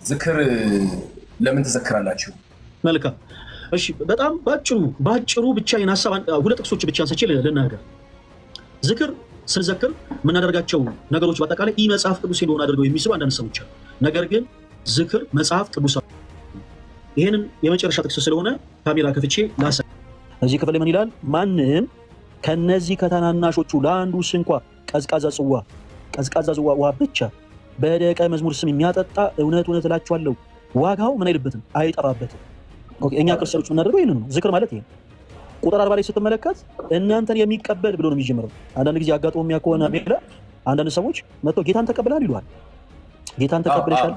ዝክር ለምን ትዘክራላችሁ? መልካም፣ እሺ። በጣም ባጭሩ ባጭሩ ብቻ ይህን ሀሳብ ሁለት ጥቅሶች ብቻ አንስቼ ልናገር። ዝክር ስንዘክር የምናደርጋቸው ነገሮች በአጠቃላይ ኢ መጽሐፍ ቅዱስ እንደሆነ አድርገው የሚስሉ አንዳንድ ሰዎች አሉ። ነገር ግን ዝክር መጽሐፍ ቅዱስ፣ ይህንን የመጨረሻ ጥቅስ ስለሆነ ካሜራ ከፍቼ ላሳ። እዚህ ክፍል ምን ይላል? ማንም ከነዚህ ከታናናሾቹ ለአንዱ ስንኳ ቀዝቃዛ ጽዋ ውሃ ብቻ በደቀ መዝሙር ስም የሚያጠጣ እውነት እውነት እላችኋለሁ ዋጋው ምን አይልበትም፣ አይጠፋበትም። Okay፣ እኛ ክርስቲያኖች የምናደርገው ይህንን ነው። ዝክር ማለት ይሄ። ቁጥር 40 ላይ ስትመለከት እናንተን የሚቀበል ብሎ ነው የሚጀምረው። አንዳንድ ጊዜ አጋጥሞ የሚያ ከሆነ ሌላ አንዳንድ ሰዎች መጥተው ጌታን ተቀብለሃል ይሉሃል። ጌታን ተቀብለሻል፣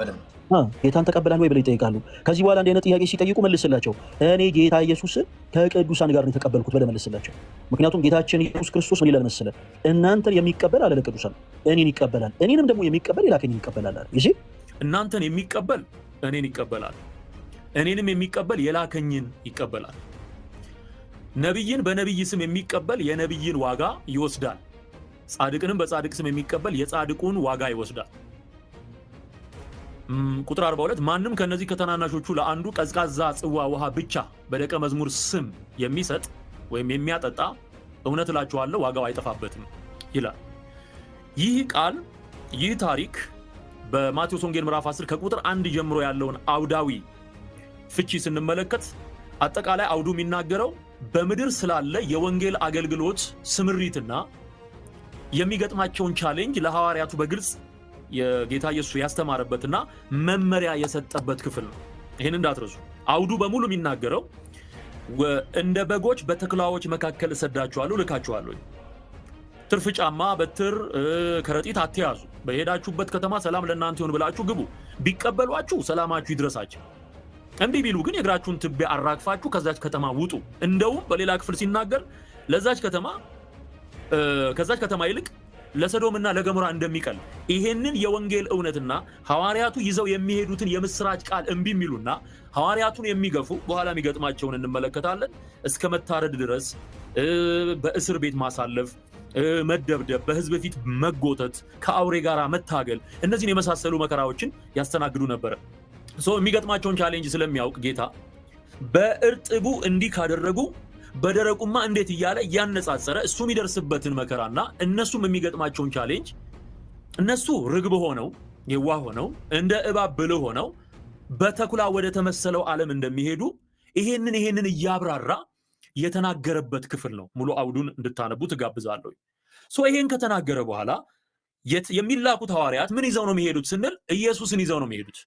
ጌታን ተቀብለሃል ወይ ብለው ይጠይቃሉ። ከዚህ በኋላ እንዲህ አይነት ጥያቄ ሲጠይቁ መልስላቸው፣ እኔ ጌታ ኢየሱስን ከቅዱሳን ጋር ነው የተቀበልኩት ብለህ መልስላቸው። ምክንያቱም ጌታችን ኢየሱስ ክርስቶስ ምን ይላል መሰለህ? እናንተን የሚቀበል አለ ለቅዱሳን እኔን ይቀበላል፣ እኔንም ደግሞ የሚቀበል የላከኝን ይቀበላል አለ። ይህ እናንተን የሚቀበል እኔን ይቀበላል፣ እኔንም የሚቀበል የላከኝን ይቀበላል። ነቢይን በነቢይ ስም የሚቀበል የነቢይን ዋጋ ይወስዳል። ጻድቅንም በጻድቅ ስም የሚቀበል የጻድቁን ዋጋ ይወስዳል። ቁጥር 42፣ ማንም ከነዚህ ከታናናሾቹ ለአንዱ ቀዝቃዛ ጽዋ ውሃ ብቻ በደቀ መዝሙር ስም የሚሰጥ ወይም የሚያጠጣ እውነት እላችኋለሁ ዋጋው አይጠፋበትም ይላል። ይህ ቃል፣ ይህ ታሪክ በማቴዎስ ወንጌል ምዕራፍ 10 ከቁጥር 1 ጀምሮ ያለውን አውዳዊ ፍቺ ስንመለከት አጠቃላይ አውዱ የሚናገረው በምድር ስላለ የወንጌል አገልግሎት ስምሪትና የሚገጥማቸውን challenge ለሐዋርያቱ በግልጽ የጌታ ኢየሱስ ያስተማረበትና መመሪያ የሰጠበት ክፍል ነው። ይህን እንዳትረሱ። አውዱ በሙሉ የሚናገረው እንደ በጎች በተኩላዎች መካከል እሰዳችኋለሁ፣ እልካችኋለሁ። ትርፍ ጫማ፣ በትር፣ ከረጢት አትያዙ። በሄዳችሁበት ከተማ ሰላም ለእናንተ ይሁን ብላችሁ ግቡ። ቢቀበሏችሁ ሰላማችሁ ይድረሳቸው። እምቢ ቢሉ ግን የእግራችሁን ትቢያ አራግፋችሁ ከዛች ከተማ ውጡ። እንደውም በሌላ ክፍል ሲናገር ለዛች ከተማ ከዛች ከተማ ይልቅ ለሰዶምና ለገሞራ እንደሚቀል፣ ይሄንን የወንጌል እውነትና ሐዋርያቱ ይዘው የሚሄዱትን የምስራች ቃል እምቢ የሚሉና ሐዋርያቱን የሚገፉ በኋላ የሚገጥማቸውን እንመለከታለን። እስከ መታረድ ድረስ፣ በእስር ቤት ማሳለፍ፣ መደብደብ፣ በህዝብ ፊት መጎተት፣ ከአውሬ ጋር መታገል፣ እነዚህን የመሳሰሉ መከራዎችን ያስተናግዱ ነበረ። So የሚገጥማቸውን challenge ስለሚያውቅ ጌታ በእርጥቡ እንዲህ ካደረጉ በደረቁማ እንዴት እያለ እያነጻጸረ እሱ የሚደርስበትን መከራና እነሱም የሚገጥማቸውን challenge፣ እነሱ ርግብ ሆነው፣ የዋህ ሆነው፣ እንደ እባብ ብልህ ሆነው በተኩላ ወደ ተመሰለው ዓለም እንደሚሄዱ ይሄንን እያብራራ የተናገረበት ክፍል ነው። ሙሉ አውዱን እንድታነቡ ትጋብዛለሁ። So ይሄን ከተናገረ በኋላ የሚላኩት ሐዋርያት ምን ይዘው ነው የሚሄዱት ስንል ኢየሱስን ይዘው ነው የሚሄዱት።